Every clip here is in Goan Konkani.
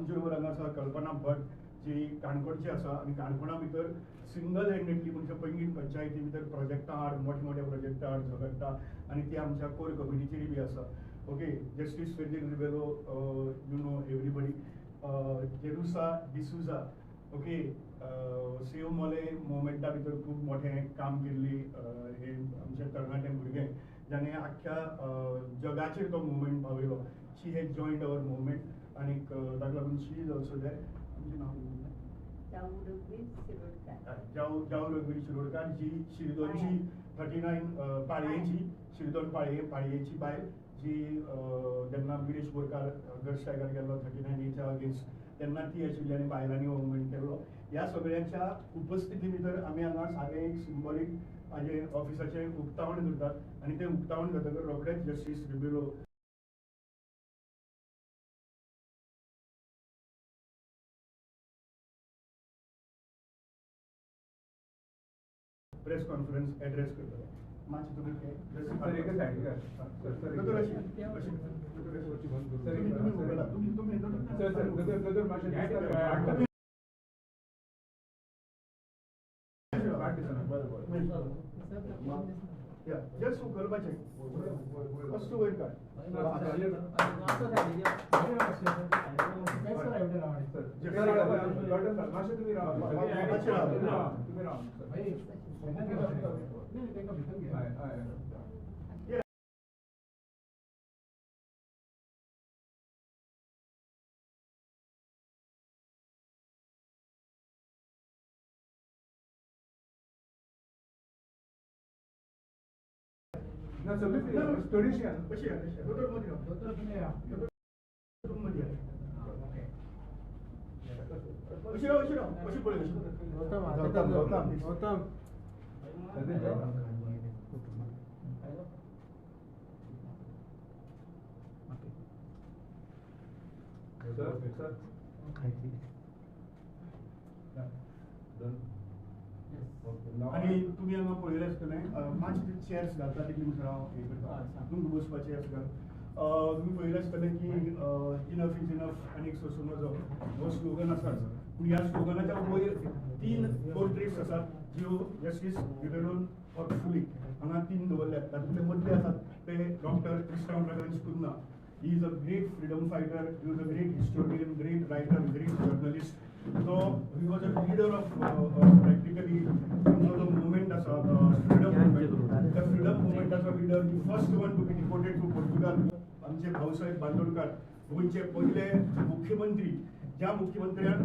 आमचे बरोबर हांगा आसा कल्पना भट जी काणकोणची आसा आनी काणकोणा भितर सिंगल हँडेडली म्हणजे पैंगीण पंचायती भितर प्रोजेक्टां आड मोठे मोठ्या प्रोजेक्टां आड झगडटा आनी ती आमच्या कोर कमिटीचेर बी आसा. Okay, justice Ferdino Rebelo, you know everybody, Jerusa D'Souza, okay, save Mollem मुवमेंटा भितर खूब मोठें काम केल्ली हे आमचे तरणाटे भुरगे जाणें आख्ख्या जगाचेर तो movement पावयलो. She has joined our movement आनीक ताका लागून शी is also there. आमचें नांव जाऊ जाऊ रघुवीर शिरोडकार जी शिरदोनची 39 पाळयेची शिरदोन पाळयेची बायल जी जेन्ना विरेश बोरकार हंगर स्ट्रायकार गेल्लो 39 एच्या अगेन्स्ट तेन्ना ती आशिल्ली आनी बायलांनी हो मुवमेंट केल्लो. ह्या सगळ्यांच्या उपस्थिती भितर आमी हांगा सादें एक सिंबॉलीक हाजें ऑफिसाचें उक्तावण करतात आनी तें उक्तावण जातकच रोखडेच justice Rebello press conference address करतले. मातशें तुमी जस्ट उखलपाचें वस्तू वयर काड. ना सगळी थोडीशी अशी दोतोर मदीं मदीं अशी राव अशी राव अशी पळय अशी. गौतम आनी तुमी हांगा पळयलें आसतलें मातशें चेयर्स घालता तितली म्हणसर हांव हें करता तुमकां बसपाक चेयर्स घाल. तुमी पळयलें आसतलें की इनफ is enough आनी एक सोसूं नजो हो स्लोगन आसाच, पूण ह्या स्लोगनाच्या वयर 3 पोर्ट्रेट्स आसात ज्यो जस्टीस रिबेलोन थॉटफुली हांगा 3 दवरल्यात. तातूंतले मदले आसात ते doctor Tristao Braganza Cunha. He is a great freedom fighter, he was a great historian, great writer, great journalist. So he was a leader of practically जो जो मुवमेंट आसा फ्रीडम मुवमेंट, त्या freedom मुवमेंटाचो leader, the first one to be deported to Portugal. आमचे भाऊसाहेब बांदोडकर गोंयचे पयले मुख्यमंत्री, ज्या मुख्यमंत्र्यान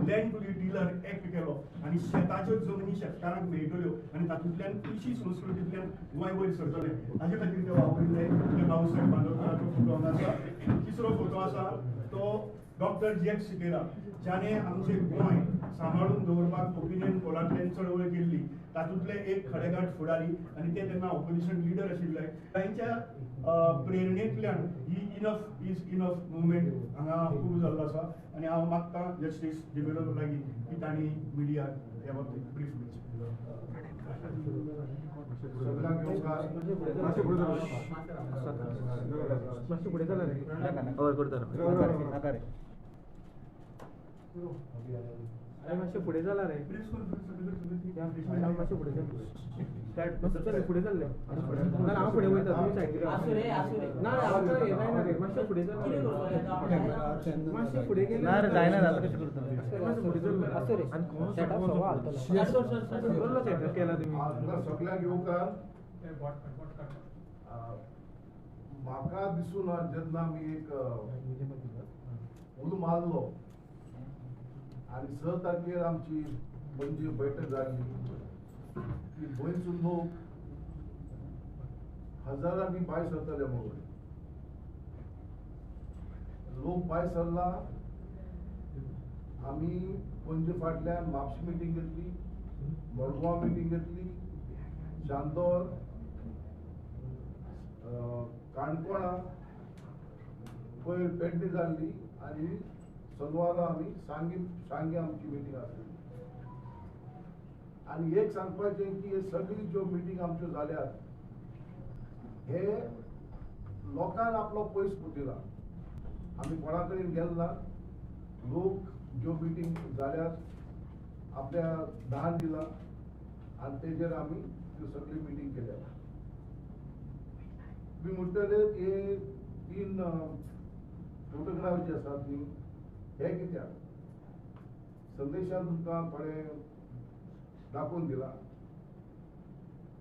लँड टू डीलर एक्ट केलो आनी शेताच्यो जमनी शेतकारांक मेळटल्यो आनी तातूंतल्यान कृशी संस्कृतींतल्यान गोंय वयर सरतलें हाजे खातीर ते वावरिल्ले. ते भाऊसाहेब बांदोडकराचो फोटो हांगा आसा. तिसरो फोटो आसा तो डॉक्टर जॅक सिकेरा, ज्याने आमचें गोंय सांबाळून दवरपाक ओपिनियन पोलांतल्यान चळवळ केल्ली, तातूंतले एक खडेगांठ फुडारी आनी ते तेन्ना ऑपोजिशन लिडर आशिल्ले. तांच्या प्रेरणेंतल्यान ही इनफ is enough movement हांगा उबो जाल्लो आसा आनी हांव मागता जस्टीस रिबेलो लागीं की तांणी मिडियाक ह्या बाबतींत ब्रीफ करचें. मातशें फुडें जाला रे, मातशें फुडें चल, फुडें चल्ले ना हांव फुडें वयता, तुमी सायडीक ना आतां हें जायना रे, मातशें फुडें चल, मातशें फुडें गेलें ना रे जायना आतां कशें करता, मातशें फुडें चल आसूं रे, सेटअप सगळो हालतलो, कसलो सेटअप केला तुमी? सगळ्यांक येवकार. म्हाका दिसून जेन्ना आमी एक उलो मारलो आनी 6 तारखेर आमची पणजे बैठक जाली की गोंयचो लोक हजारांनी भायर सरतले म्हणून. लोक भायर सरला, आमी पणजे फाटल्यान म्हापशें मिटींग घेतली, मडगांव मिटींग घेतली, चांदोर, काणकोणा, पयर पेडणे जाल्ली आनी सोनवारा आमी सांगे आमची मिटींग आसली. आनी एक सांगपाचें की हे सगळी ज्यो मिटींग आमच्यो जाल्यात हे लोकांक आपलो पयस पुटिला, आमी कोणा कडेन गेल ना, लोक ज्यो मिटींग जाल्यार आपल्या दान दिला आनी तेजेर आमी त्यो सगळी मिटींग केल्या. तुमी म्हणटले हे 3 फोटोग्राफ जे आसात न्ही हे कित्याक संदेशान तुमकां थोडे दाखोवन दिला.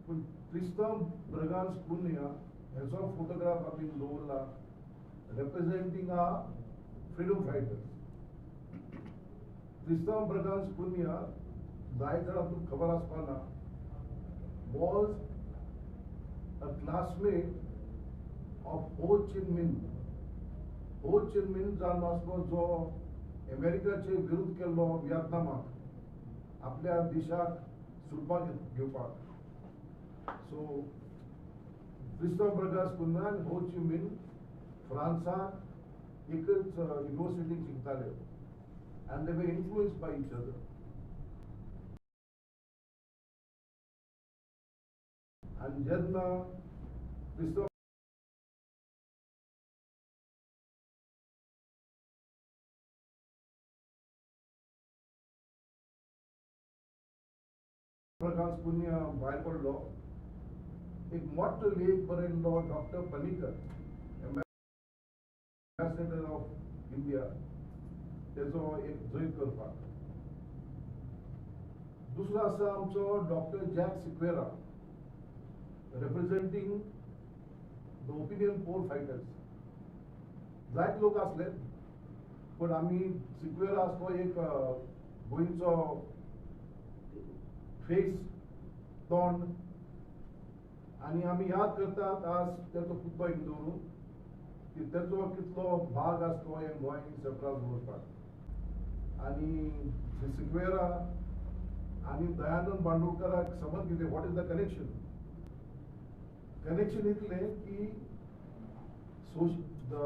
पूण क्रिस्तांव ब्रगांस कुन्या हेचो फोटोग्राफ आमी दवरला representing a freedom fighters. Tristao Braganza Cunha जायत जाणां तुमकां खबर आसपा ना, was a classmate of Ho Chi Minh. Ho Chi Minh जावन आसलो जो अमेरिकाचे विरुद्ध केल्लो वियतनामाक आपल्या देशाक सुटपाक घेवपाक. सो क्रिस्तांव ब्रगांस कुन्हा आनी हो ची मिन फ्रांसाक एकच युनिवर्सिटीक शिकताले and they were influenced by each other. आनी जेन्ना क्रिस्तांव ब्रगांस कुन्हा भायर पडलो, एक मोठो लेख बरयल्लो doctor Panikkar, ambassador of India, तेजो एक जैत करपाक. दुसरो आसा आमचो doctor Jack Sequeira, representing the opinion poll fighters. जायते लोक आसले पूण आमी सिक्वेरा आसलो एक गोंयचो फेस तोंड आनी आमी याद करतात आज तेचो पुतळो एक दवरून की तेचो कितलो भाग आसलो हें गोंय सेपराज दवरपाक. आनी सिक्वेरा आनी दयानंद बांडोडकराक समज कितें, what is the connection. Connection इतलें की the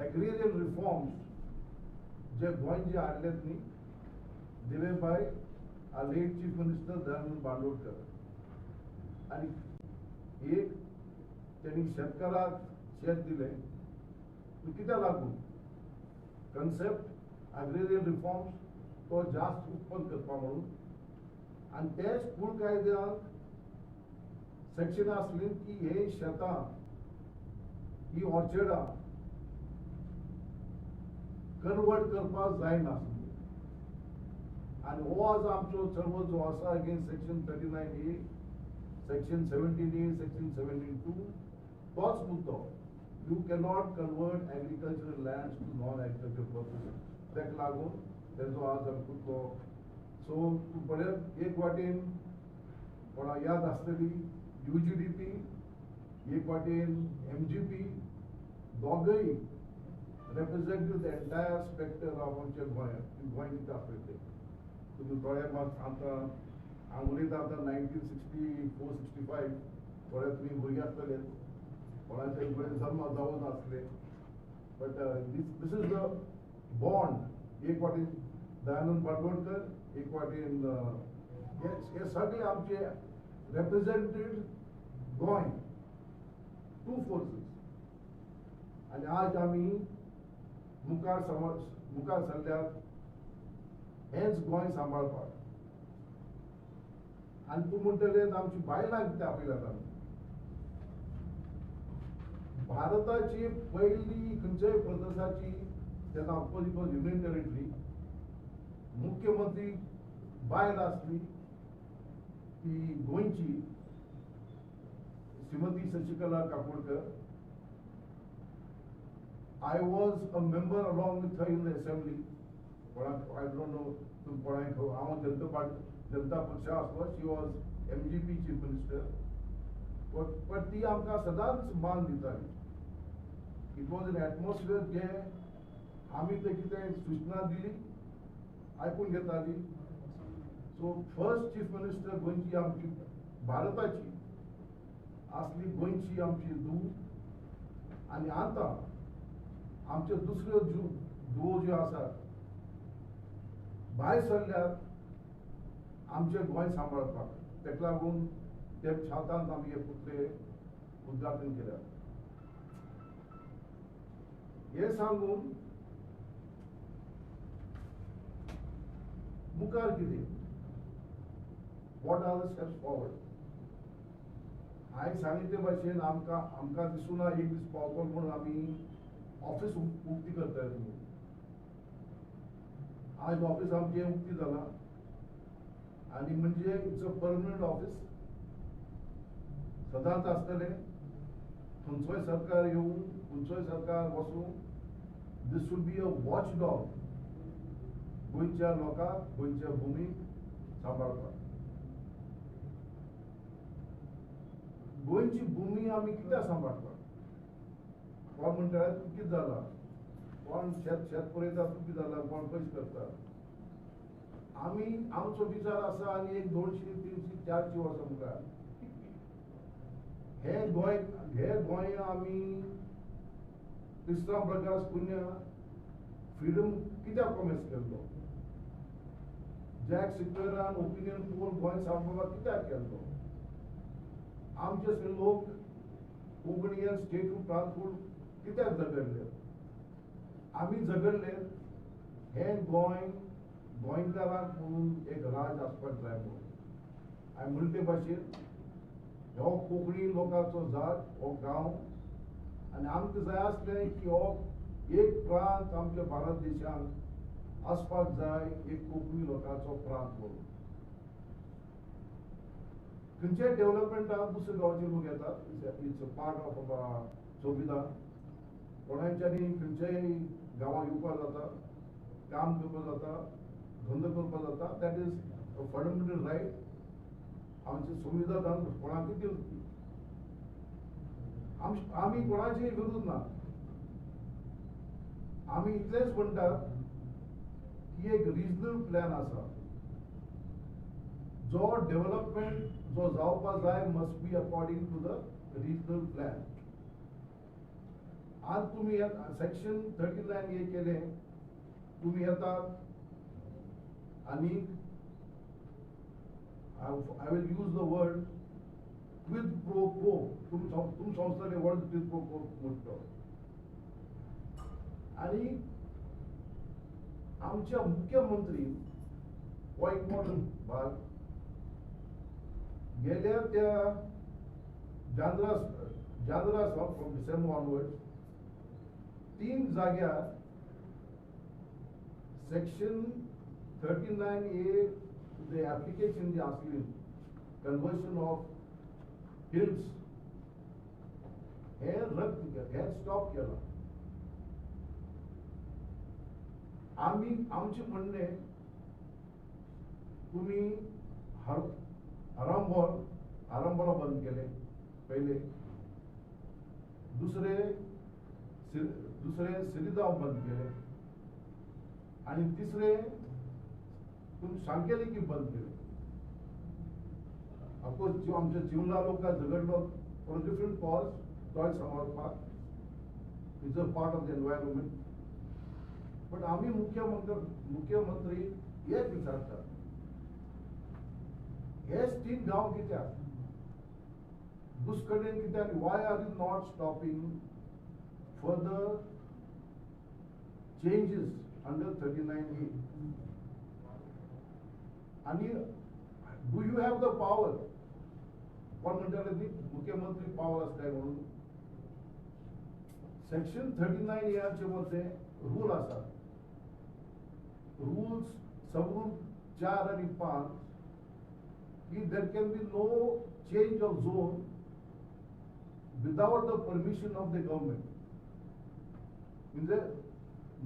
agrarian reforms जे गोंय जे हाडलेत न्ही दिले by our late chief minister Dayanand Bandodkar. आनी एक तेणी शेतकाराक शेत दिलें कित्याक लागून कन्सेप्ट अग्रेरियन रिफॉर्म्स तो जास्त उत्पन्न करपा म्हणून. आनी तेच कूळ कायद्यांत सेक्शनां आसलीं की हे शेतां ही ऑर्चर्डां कन्वर्ट करपाक जायनासली. आनी हो आज आमचो चळवळ जो आसा against section 39A, section 17A, section 17(2), तोच मुद्दो. You cannot convert agricultural lands to non agriculture purpose. ताका लागून तेजो आज आमी कुतलो. सो तूं पळयत एक वाटेन कोणा याद आसतली UGDP, एक वाटेन MGP, दोगय represent the entire spectre of आमच्या गोंयांत. गोंय कितें आसलें तें तुमी थोडे मात आतां हांव उलयता आतां 1964-65 थोडे तुमी भुरगे आसतले, कोणाचे बरें जल्म जावन आसले, but this is the bond. एक वाटेन दयानंद बांडोडकर, एक वाटेन हे सगळे आमचे रेप्रेझेंटेड गोंय टू फोर्सीस. आनी आज आमी मुखार सरल्यात हेंच गोंय सांबाळपाक. आनी तूं म्हणटले आमची बायलां कित्याक आपयल्यात आमी. भारताची पयली खंयच्याय प्रदेशाची तेन्ना of course it was union territory, मुख्यमंत्री बायल आसली ती गोंयची Shrimati Shashikala Kakodkar. I was a member along with her in the assembly. कोणाक I don't know तुमी कोणाक, हांव जनता पार्टी जनता पक्षा आसलो, she was MGP chief minister. But ती आमकां सदांच मान दिताली. It was an atmosphere जे आमी ते कितें सुचना दिली आयकून घेताली. सो फर्स्ट चीफ मिनिस्टर गोंयची आमची भारताची आसली, गोंयची आमची धूव. आनी आतां आमच्यो दुसऱ्यो धुवो ज्यो आसात भायर सरल्यात आमचें गोंय सांबाळपाक, ताका लागून ते छातांत आमी हे पुतळे उद्घाटन केल्यात. हें सांगून मुखार कितें, what are the steps forward. हांवें सांगिल्ले भाशेन आमकां आमकां दिसुना एक दीस पावतलो म्हणून आमी ऑफिस उक्ती करताले तुमी. आज ऑफिस आमचें उक्ती जालां आनी म्हणजे it's a permanent office, सदांच आसतलें. खंयचोय सरकार येवं, खंयचोय सरकार वचूं, this should be a watch dog गोंयच्या लोकांक, गोंयच्या भुमीक सांबाळपाक. गोंयची भुमी आमी कित्याक सांबाळपाक? कोण म्हणटा तूं कितें जाला, कोण शेत शेत पुरयता तूं कितें जाला, कोण पयशे करता. आमी आमचो विचार आसा आनी एक 200, 300, 400 वर्सां मुखार हे गोंय, हे गोंय आमी क्रिस्तांव प्रकाश पुण्या फ्रिडम कित्याक प्रॉमीस केल्लो, जॅक सिक्वेरान ओपिनियन पोल गोंय सांबाळपाक कित्याक केल्लो. आमचे लोक कोंकणी स्टेटहूड प्रांतहूड कित्याक झगडले, आमी झगडले हे गोंय गोंयकारांक म्हणून एक राज आसपाक जाय म्हणून. आनी म्हणले ते भाशेन हो कोंकणी लोकांचो जाग, हो गांव, आनी आमकां जाय आसलें की हो एक प्रांत आमच्या भारत देशांत आसपाक जाय, एक कोंकणी लोकांचो प्रांत म्हणून. खंयच्याय डेव्हलपमेंटाक दुसऱ्या गांवचे लोक येतात, it's a part of संविधान. कोणाच्यानी खंयच्याय गांवांत येवपाक जाता, काम करपाक जाता, धंदो करपाक जाता, that is a fundamental right. आमचे संविधानान कोणाकूय दिवं, आमी कोणाचेय विरोध ना. आमी इतलेंच म्हणटात की एक रिजनल प्लॅन आसा, जो डेव्हलपमेंट जो जावपा जाय must be according to the regional plan. आज तुमी सेक्शन 39 हे केलें, तुमी येतात आनी I will use the word quid pro quo. तुम संस्थेने वर्ड क्विड प्रो को म्हणतो. आनी आमच्या मुख्यमंत्री हो इम्पॉर्टंट भाग गेल्या त्या जांद्रा जांद्रा फ्रॉम डिसेंबर ऑनवर्ड 3 जाग्यार सेक्शन 39A the application जी आसली कन्वर्शन ऑफ हिल्स हे रद्द केलें, हे स्टॉप केलां. आमी आमचें म्हणणें तुमी आरंबोल आरंबोला बंद केलें पयलें, दुसरें दुसरें सिरिजांव बंद केलें आनी तिसरें तुमी सांगकेले की बंद केलें. ऑफकोर्स आमच्या जिवला लोक झगडलो फॉर डिफरंट कॉज, तोय सांबाळपाक is a part of the environment. But आमी मुख्यमंत्री एक विचारतात, हेच 3 गांव कित्याक दुसरे कडेन कित्याक, why are you not stopping further changes under 39A? आनी do you have the power? कोण म्हणटाले ती मुख्यमंत्री पावर आसताय म्हणून. सेक्शन 39 ए मध्ये रूल आसा, रूल्स सब रूल 4 आणि 5 की there can be no change of zone without the permission of the government. म्हणजे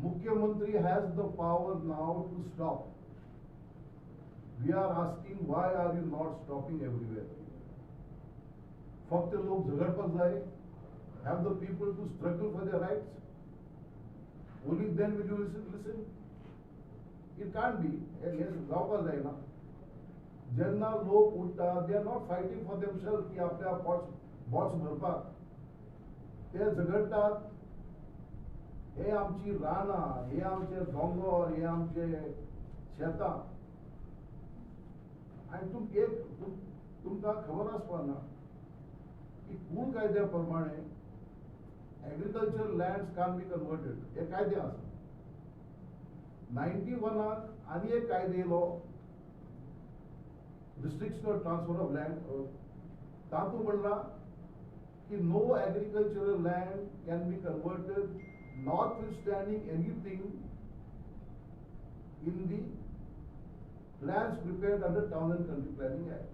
मुख्यमंत्री has the power now to stop. We are asking why are you not stopping everywhere? फक्त लोक झगडपाक जाय, have the people to struggle for their rights, only then will you listen. It can't be. हे जावपाक जायना. जेन्ना लोक उठ्ठा they are not fighting for themselves की आपल्या बॉट्स भरपाक, ते झगडटात हे आमची रानां, हे आमचे दोंगर, हे आमचे शेतां. आनी तुम एक तुमकां खबर आसपा ना की कूळ कायद्या प्रमाणे agriculture lands can be converted, हे कायदे आसा. 91 आनी एक कायदे येयलो Restriction of transfer of land तातूंत म्हणलां की no agricultural land can be converted notwithstanding anything in the plans prepared under Town and Country Planning Act.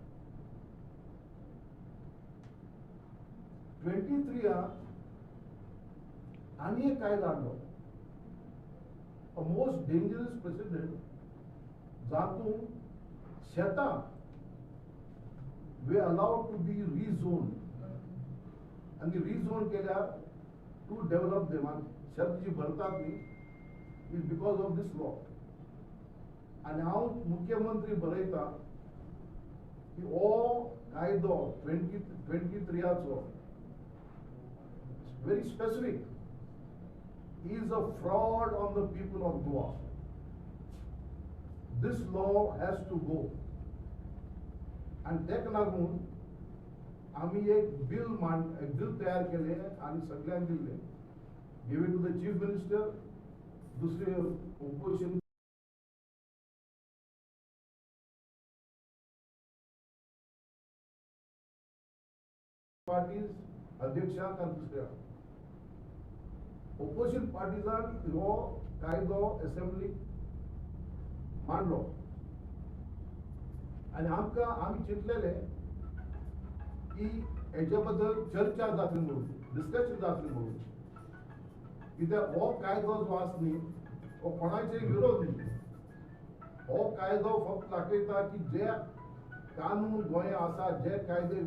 23 आनी एक कायदो हाडलो, a most dangerous precedent, जातूंत शेतां we allowed to be rezoned आनी रिझोन केल्यार टू डेव्हलप देम. शेत जी भरतात न्ही is because of this law. आनी हांव मुख्यमंत्री बरयता की हो कायदो 2023 very specific is a fraud on the people of Goa. This law has to go. आनी तेका लागून आमी एक बिल तयार केलें आनी सगळ्यांक दिल्लें, give it to the chief minister, दुसरे ओपोजिशन पार्टीज अध्यक्षांक आनी दुसऱ्या ओपोजिशन पार्टीजान हो कायदो एसेंब्लीक मांडलो. आनी आमकां आमी चिंतलेले की हेच्या बद्दल चर्चा जातली म्हणून, डिस्कशन जातली म्हणून, कित्याक हो कायदो जो आसा न्ही हो कोणाचेर विरोध न्ही. हो कायदो फक्त दाखयता की जे कानून गोंया आसा, जे कायदे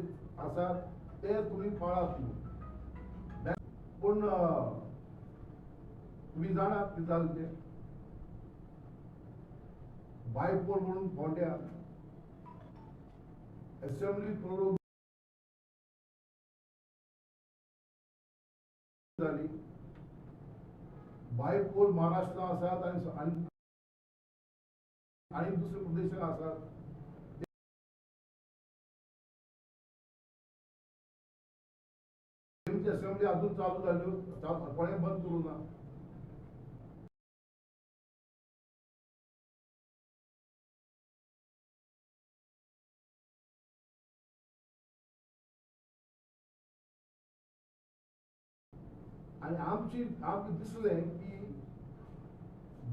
आसात ते तुमी पाळात म्हणून. पूण तुमी जाणात कितें जालें तें, बायपोल म्हणून फोंड्या एसेंब्ली प्रोरोग जाली. बायपोल महाराष्ट्रांत आसात आनी दुसऱ्या प्रदेशांत आसात. तेमची असेंब्ली अजून चालू जाल्यो, कोणें बंद करूं ना. आनी आमकां दिसलें की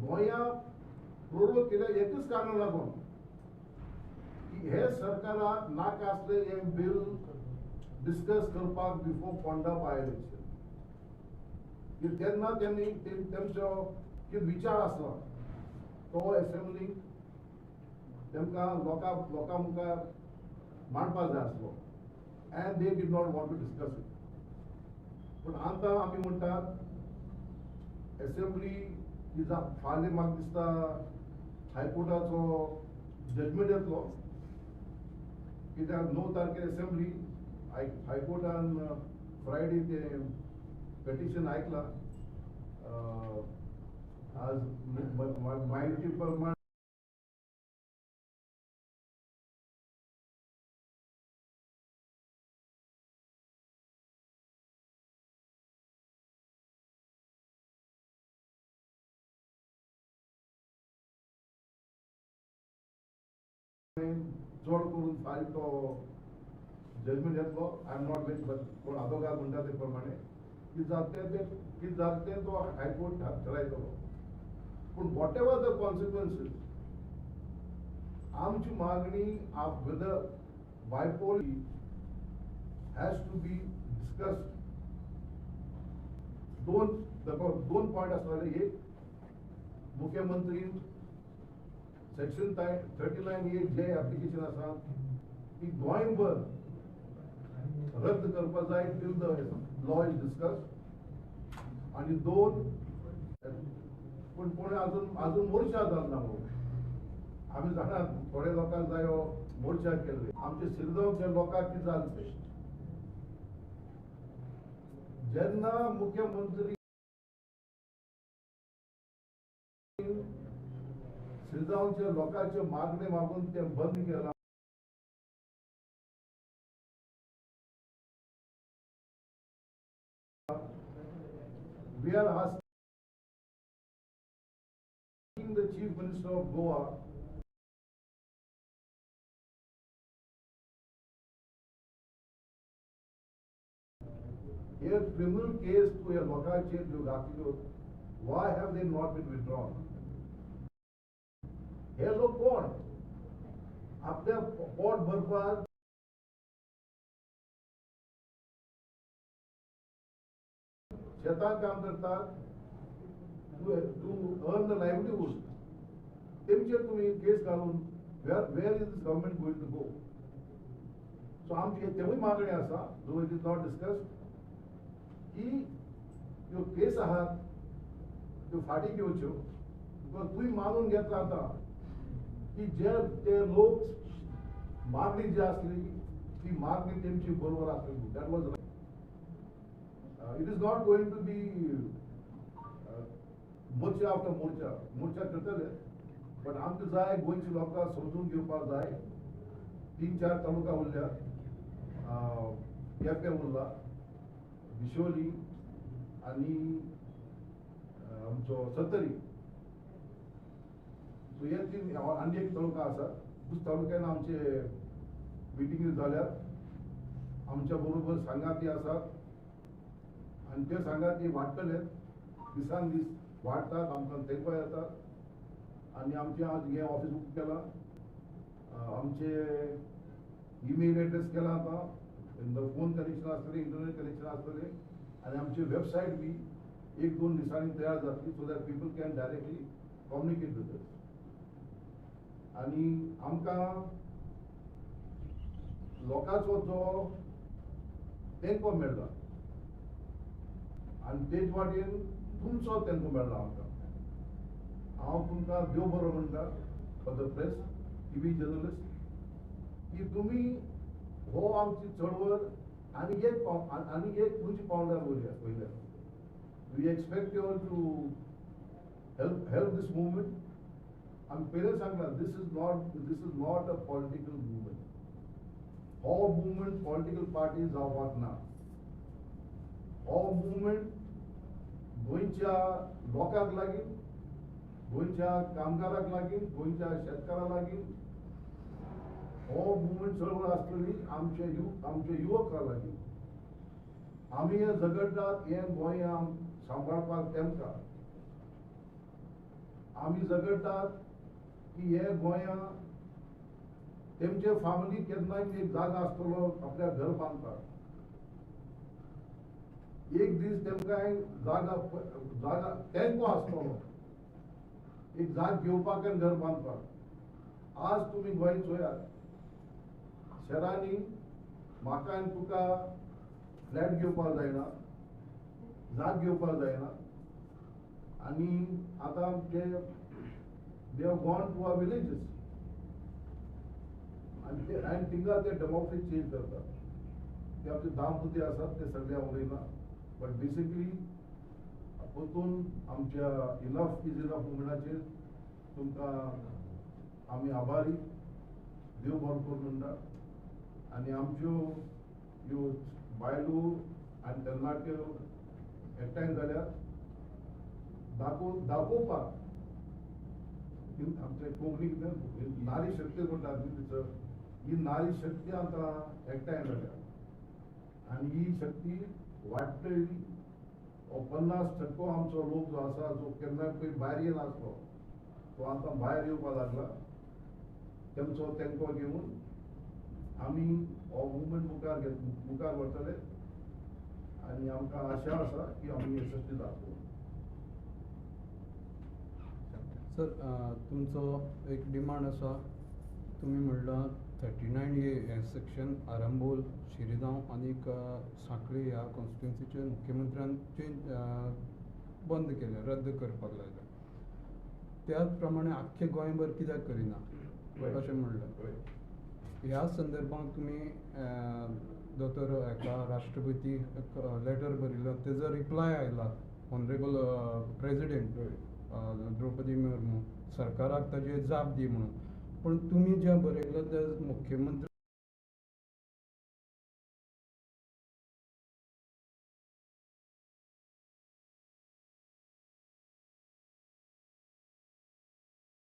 गोंया प्रोरोग केल्या एकच कारणाक लागून की हे सरकाराक नाका आसलें हें बील डिस्कस करपाक बिफोर फोंडा बाय इलेक्शन. तेन्ना तेणी तेमचो कितें विचार आसलो तो एसेंब्लीक तेमकां लोकां मुखार मांडपाक जाय आसलो, and they did not want to discuss it. पूण आतां आमी म्हणटात एसेंब्ली ही फाल्यां म्हाका दिसता हायकोर्टाचो जजमेंट येतलो, कित्याक 9 तारखेर एसेंब्ली हायकोर्टान फ्रायडे तें पेटिशन आयकलां. आज म्हायती प्रमाण चड करून फाल्यां तो जजमेंट येतलो. I am not very, but कोण आदोगाद म्हणटा ते प्रमाणे कितें जाता तें कितें जाता तें तो हायकोर्ट थारायतलो. पूण what ever the consequences, आमची मागणी whether bypoll has to be discussed. दोन पॉयंट आसताले. एक, मुख्यमंत्री सेक्शन 39A जे एप्लिकेशन आसा ती गोंयभर रद्द करपाक जाय till the law is discuss. आनी दोन, पूण कोणें अजून मोर्चा जालो ना म्हणून आमी जाणात थोडे लोकांक जाय हो मोर्चा केल्ले. आमचे सिरगांवच्या लोकांक कितें जालें तें, जेन्ना मुख्यमंत्री सिरगांवच्या लोकांच्यो मागणे मागून तें बंद केलां, we are asking the Chief Minister of Goa हे क्रिमिनल केस तूं ह्या लोकांचेर ज्यो घातल्यो, why have they not been withdrawn? हे लोक कोण? आपल्या पोट भरपाक शेतान काम करतात, टू अर्न the livelihood. तेमचेर तुमी केस घालून where is this government going to go? So आमची तेवूय मागणी आसा, though it is not discussed, की ह्यो केस आहात त्यो फाटीं घेवच्यो. Because तुवें मानून घेतला आतां की जे ते लोक मागणी जी आसली ती मागणी तेमची बरोबर आसली. That was it is not going to be morcha after morcha, मोर्चा करतले, बट आमकां जाय गोंयच्या लोकांक समजून घेवपाक जाय. 3-4 तालुका उरल्या, केपें उरला, बिशोली आनी आमचो सत्तरी. सो हे 3 आनी एक तालुका आसा. दुसऱ्या तालुक्यान आमचे मिटिंगी जाल्यात, आमच्या बरोबर सांगाती आसात आनी ते सांगाती वाडटले, दिसान दीस वाडटात, आमकां तेंको येतात. आनी आमचें आज हें ऑफीस उक्तें केलां, आमचे ईमेल एड्रेस केला आतां, फोन कनेक्शन आसतलें, इंटरनेट कनेक्शन आसतलें, आनी आमची वेबसायट बी 1-2 दिसांनी तयार जातली, so that people can directly communicate with us. आनी आमकां लोकांचो जो तेंको मेळ्ळा आनी तेच वाटेन तुमचो तेंको मेळ्ळा आमकां. हांव तुमकां देव बरो म्हणटा for the press, TV journalist, की तुमी हो आमची चळवळ आनी एक उंच पावंड्यार वयल्या. We expect you all to help this movement. आमी पयलें सांगलां, this is not a political movement. हो मुवमेंट पॉलिटिकल पार्टी जावपाक ना. हो मुवमेंट गोंयच्या लोकांक लागीं, गोंयच्या कामगारांक लागीं, गोंयच्या शेतकारां लागीं हो मुवमेंट चळवळ आसतली. आमचे युवकां लागीं आमी हें झगडटात, हें गोंय सांबाळपाक तेमकां आमी झगडटात की हे गोंया तेमचे फॅमिली केन्नाय एक जागा आसतलो आपल्या घर बांदपाक. एक दीस तेमकां जागा जागा तेंको आसतलो एक जाग घेवपाक आनी घर बांदपाक. आज तुमी गोंय चोयात, शहरांनी म्हाका आनी तुका फ्लॅट घेवपाक जायना, जाग घेवपाक जायना. आनी आतां आमचे they have gone to our villages आनी आनी थिंगा ते डेमोग्राफी चेंज करतात. ते आमचे दाम मुद्दे आसात ते सगळे हांव उलयना, बट बेसिकली परतून आमच्या इनफ is enough मुवमेंटाचेर तुमकां आमी आभारी, देव बरो करूं म्हणटा. आनी आमच्यो ह्यो बायलो आनी तरणाट्यो एकठांय जाल्यार दाखोवपाक आमचे कोंकणी नारी शक्ती म्हणटा न्ही, ही नारी शक्ती आतां एकठांय जाल्या आनी ही शक्ती वाडटली. हो 50% आमचो लोक जो आसा, जो केन्नाय पळय भायर येनासलो तो आतां भायर येवपाक लागला. तेमचो तेंको घेवन आमी हो मुवमेंट मुखार व्हरतले आनी आमकां आशा आसा की आमी यशस्वी जातले. सर, तुमचो एक डिमांड आसा, तुमी म्हणलां 39A हें सेक्शन आरांबोल, शिरिगांव आनीक सांखळी ह्या कॉन्स्टिट्युन्सीचेर मुख्यमंत्र्यान चेंज बंद केलें, रद्द करपाक लायलें. त्याच प्रमाणे आख्खें गोंयभर कित्याक करिना अशें म्हणलें. ह्या संदर्भात तुमी दोतोर हेका राष्ट्रपती लेटर बरयलो, तेजो रिप्लाय आयला ऑनरेबल प्रेजिडेंट द्रौपदी मुर्मू सरकाराक ताजेर जाप दी म्हणून. पूण तुमी जें बरयलां तें मुख्यमंत्री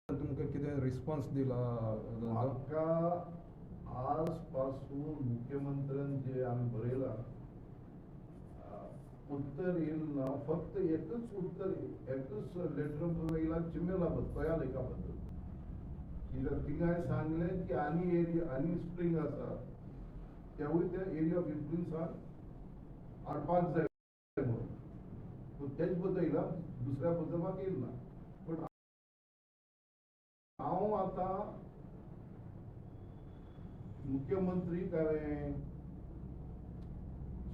तुमकां कितें रिस्पॉन्स दिला? म्हाका आज पासून मुख्यमंत्र्यान जे आमी बरयलां उत्तर येईल ना, फक्त एकच उत्तर, एकच लेटर येयला चिमेला बद्दल, लेका बद्दल. कित्याक थिंगाय सांगलें की आनी एरिया आनी स्प्रिंग आसा तेवूय त्या एरिया ऑफ इन्फ्लुयन्सान हाडपाक जाय म्हणून. तेच बद्दल येयला, दुसऱ्या बद्दल म्हाका येयल ना. पूण हांव आतां मुख्यमंत्री हांवें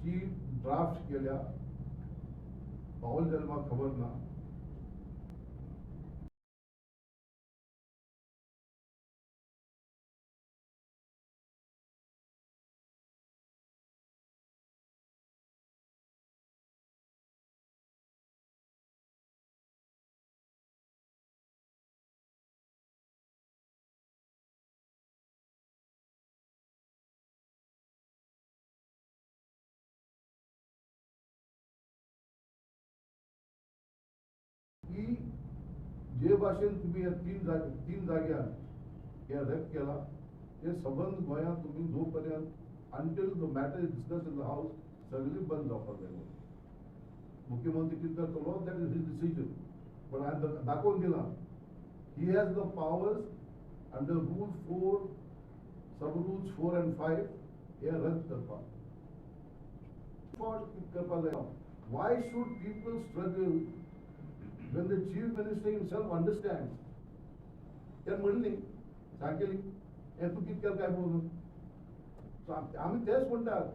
जी ड्राफ्ट केल्या पावल जाल्यार म्हाका खबर ना. की जे भाशेन तुमी ह्या तीन जाग्यार हे रद्द केला ते सबंद गोंयांत तुमी जो पर्यंत until the matter is discuss in the house सगळी बंद जावपाक जाय. मुख्यमंत्री कितें करतलो that is his decision, पण हांवें दाखोवन दिलां he has the powers under rule 4 sub rules 4 and 5 हे रद्द करपाक करपाक जाय. Why should people struggle when the chief minister himself understands? ते म्हणली सांगली हे तूं कितें केलें काय म्हणून. आमी तेच म्हणटात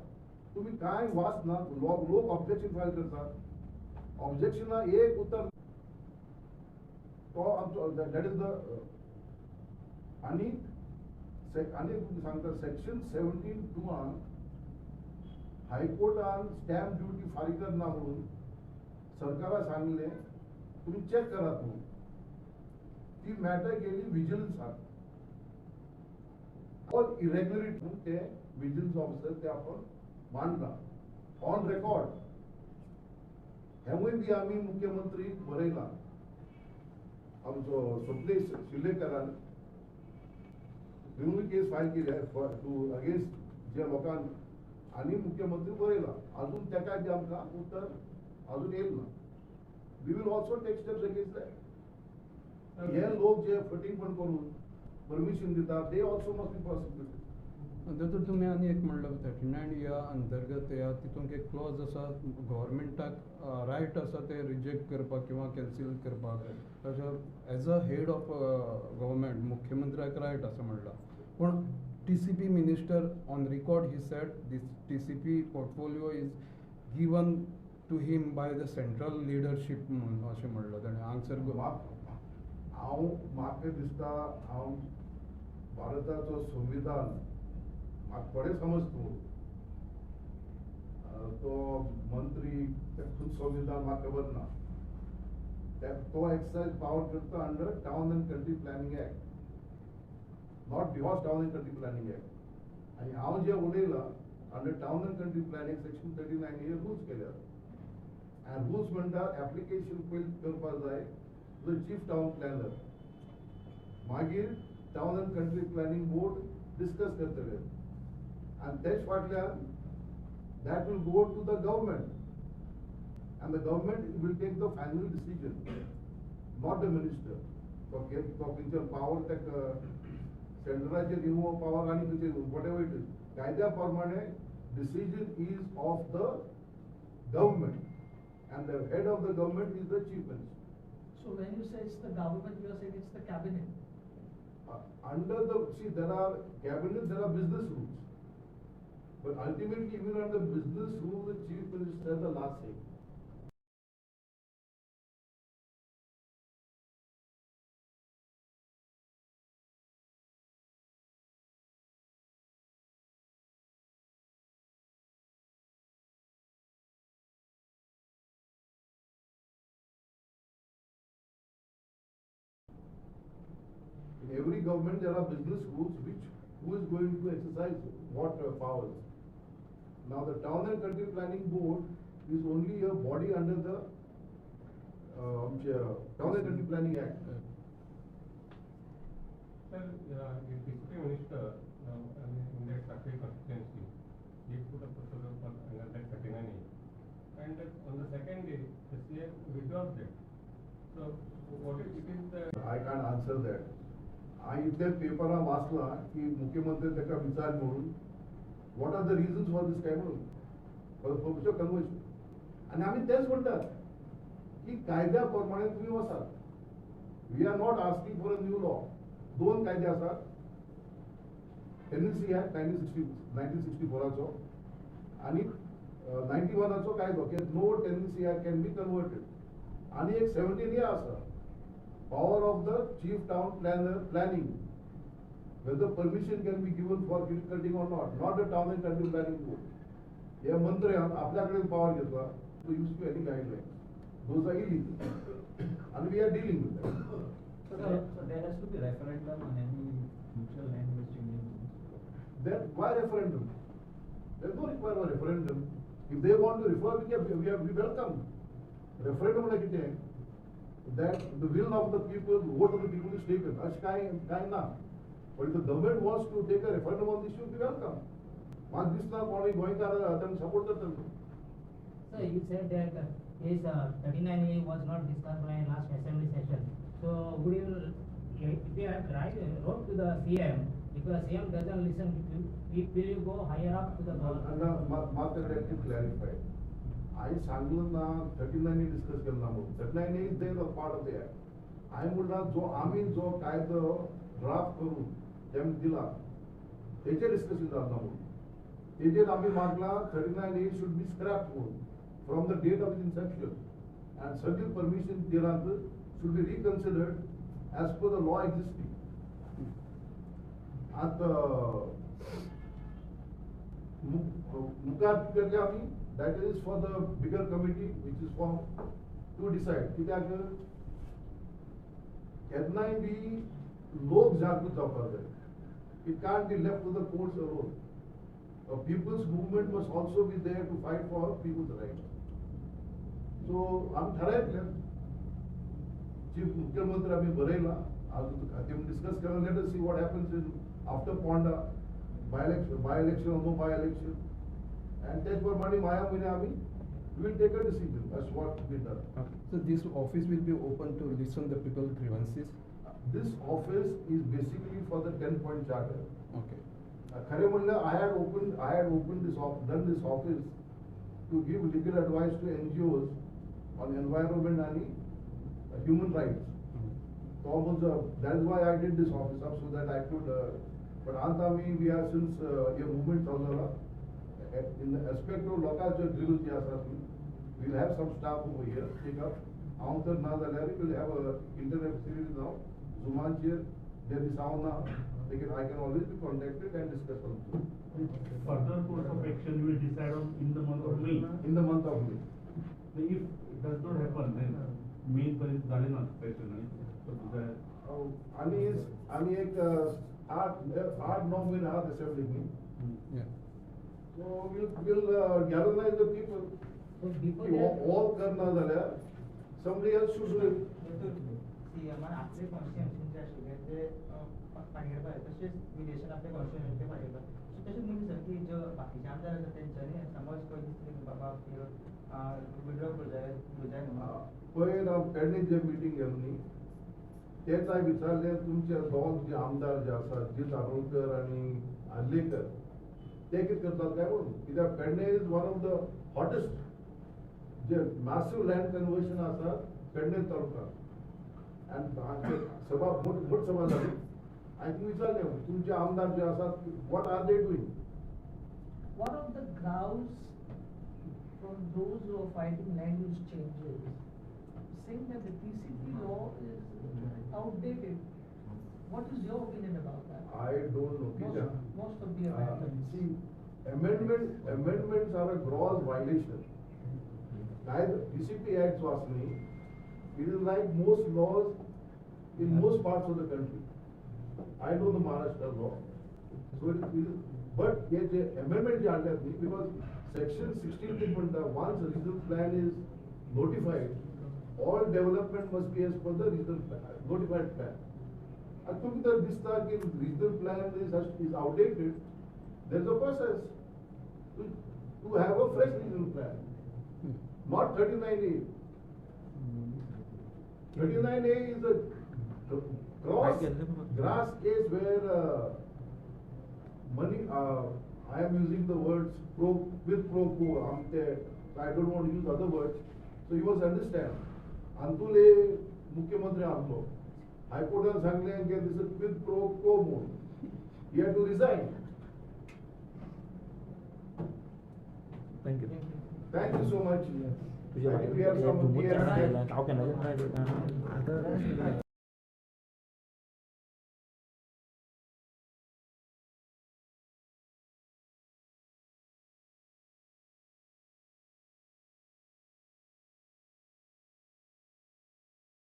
तुमी कांय वाच ना, लोक ऑब्जेक्शन फायल करतात, ऑब्जेक्शना एक उतर तो आमचो that is the. आनी आनी सांगता सेक्शन 17(2) हायकोर्टान स्टॅम्प ड्युटी फारीक करना म्हणून सरकाराक सांगलें तुमी चॅक करात म्हणून. ती मॅटर गेली विजिलन्साक, ऑल इरेग्युलरिटी म्हणून ते विजिलन्स ऑफिसर ते आपण मांडला ऑन रेकॉर्ड. हेंवूय बी आमी मुख्यमंत्री बरयला आमचो स्वप्नेश शिर्लेकरान क्रिमिनल केस फायल केली टू अगेन्स्ट जे लोकांक आनी मुख्यमंत्री बरयला. अजून तेकाय बी आमकां उत्तर अजून येयल ना. We will also take steps against that. हे लोक जे फटींगपण करून परमिशन दितात they also must be prosecuted. दोतोर तुमी आनी एक म्हणलं 39 ह्या अंतर्गत ह्या तितूंत एक क्लॉज आसा गव्हर्मेंटाक रायट आसा ते रिजेक्ट करपाक किंवा कॅन्सील करपाक. तशें as a head of government मुख्यमंत्र्याक रायट आसा म्हणलां, पूण TCP minister on record he said this TCP portfolio is given to him by the central leadership म्हणून अशें म्हणलां ताणें. आन्सर हांव म्हाका दिसता हांव भारताचो संविधान म्हाका थोडें समज तूं तो मंत्री खंयचो संविधान म्हाका खबर ना. तो एक्सरसाइज पावर करता under town and country planning act, not Bihar town and country planning act. आनी हांव जें उलयलां under town and country planning section 39 हे रूल्स केल्यात. आनी रूल्स म्हणटा एप्लिकेशन पयलीं करपाक जाय two the chief town planar, मागीर town and country planning board discuss करतले आनी तेच फाटल्यान that will go to the government and the government will take the final decision, not the minister. तो खंयचो पावर ताका सेंट्रलाचेर दिवं पावर आनी खंयचे what ever it is, कायद्या प्रमाणे decision is of the government and the head of the government is the chief minister. So when you say it's the government, you are saying it's the cabinet. Under the, see, there are cabinet, there are business rules. But ultimately, even under business rule, the chief minister has the last say. In every government, there are business rules which who is going to exercise what powers. Now, the Town and Country Planning Board is only a body under the Town and Country Planning Act. Sir, the TCP minister now in that Sakri constituency, he put a proposal for under that 39A. And on the second day, the CM withdraws that. So what is it is the? I can't answer that. हांवें इतले पेपरां वाचला की मुख्यमंत्री ताका विचार म्हणून what are the reasons for this काय म्हणून for the purpose of conversion. आनी आमी तेच म्हणटात की कायद्या प्रमाणे तुमी वचात. We are not asking for a new law. दोन कायदे आसात, टेनन्सी ऍक्ट 1964 आनी 91 कायदो की no tenancy act can be converted. आनी एक 17 ए आसा, power of the chief town planner planning, whether permission can be given for hill cutting or not, not the town and country planning board. हे मंत्र्यान आपल्या कडेन पावर घेतला to use to any guidelines. Those are illegal and we are dealing with that. So there has to be referendum on any future land use changes. Then why referendum? There is no requirement for referendum. If they want to refer, we welcome. Referendum म्हणल्यार कितें? That the will of the people, the vote of the people is taken. अशें कांय ना. But if the government wants to take a referendum on this issue, we welcome. म्हाका दिसना कोणूय गोंयकार तांकां सपोर्ट करतलो. Sir, you said that his 39A was not discussed by last assembly session. So would you, if you have wrote to the CM, because CM doesn't listen to you, will you go higher up to the government? मात to clarify. हांवें सांगलें ना 39A discuss केलो ना म्हणून. 39A is there a part of the act. हांवें म्हणलां जो आमी जो कायदो ड्राफ्ट करून तेम दिला तेचेर डिस्कशन जालें ना म्हणून. तेजेर आमी मागला 39A should be scrap म्हणून from the date of inception and सगळी permission दिलांत should be reconsidered as per the law existing. आतां मुखार केल्ले आमी, that is for the bigger committee which is formed to decide. कित्याक केन्नाय बी लोक जागृत जावपाक जाय. It can't be left to the courts alone. A people's movement must also be there to fight for people's rights. So आमी थारायतले, चीफ मुख्यमंत्री आमी बरयला, आजून खातीर डिस्कस केला. Let us see what happens in after Ponda by election or no by election. And तेच प्रमाणे माया म्हयने आमी will take a decision as what be done. So this office will be open to listen the people grievances. This office is basically for the 10-point charter. Okay. खरें म्हणल्यार I had opened this done this office to give legal advice to NGOs on environment आनी human rights. तो म्हजो, that is why I did this office up so that I could. But आतां आमी we are since hey movement चालू जाला in the aspect of लोकांच्यो ग्रीवन्स जे आसात न्ही, we'll have some staff over here take up. हांव तर ना जाल्यार we'll have a internet facility now. झुमाचेर जे दीस हांव ना, they can, I can always be contacted and discuss also. Further course of action you will decide on in the month of May. In the month of May. If it does not happen, then May पर्यंत जालें ना session आनी आनी एक 8-9 म्हयने आहात असेंब्ली न्ही. So we'll galvanize the people. So before that, all करना जाल्यार somebody else should do it. सीएमान आपले कॉन्स्टिट्युएन्सी जे आशिल्ले ते पाडगेर तशेंच विदेशान आपले कॉन्स्टिट्युएन्सी पाडगेर सो तशेंच न्हू सर की जो बाकीचे आमदार आसा तेंच्यांनी समज खंय दिसलें की बाबा विड्रॉ करूं जाय न्हू. पयर हांव पेडणे जे मिटींग गेलो न्ही, तेच हांवें विचारलें तुमचे दोन जे आमदार जे आसात, जीत आरोलकर आनी आर्लेकर, ते कितें करतात काय म्हणून. कित्याक Pedne is one of the hottest J massive land conversion आसा पेडणे तालुका. आनी सभा मोठ सभा जाली. हांवें तुमी विचारलें तुमचे आमदार जे आसात, what are they doing. One of the grouse from those who are fighting land use changes, saying that the TCP law is outdated. What is your opinion about that? I don't know. Most of the amendments. See, amendments are a gross violation. TCP Act जो आसा न्ही, it is like most laws in most parts of the country. I know the Maharashtra law. So it is, but hey J amendment जे हाडल्यात न्ही, because section 16 म्हणटा once regional plan is notified, all development must be as per the regional plan, notified plan. आनी तुमकां जर दिसता की regional plan is outdated, there is a process to have a fresh regional plan. Not 39A. 39A is a gross grass case where money, I am using the words pro with pro quo, I don't want to use other words, so you must understand. Antule मुख्यमंत्री आणलो, हायकोर्टान सांगलें की this is quid pro quo म्हणून, he had to resign. Thank you. Thank you so much. तुझ्या I think we have some बायको.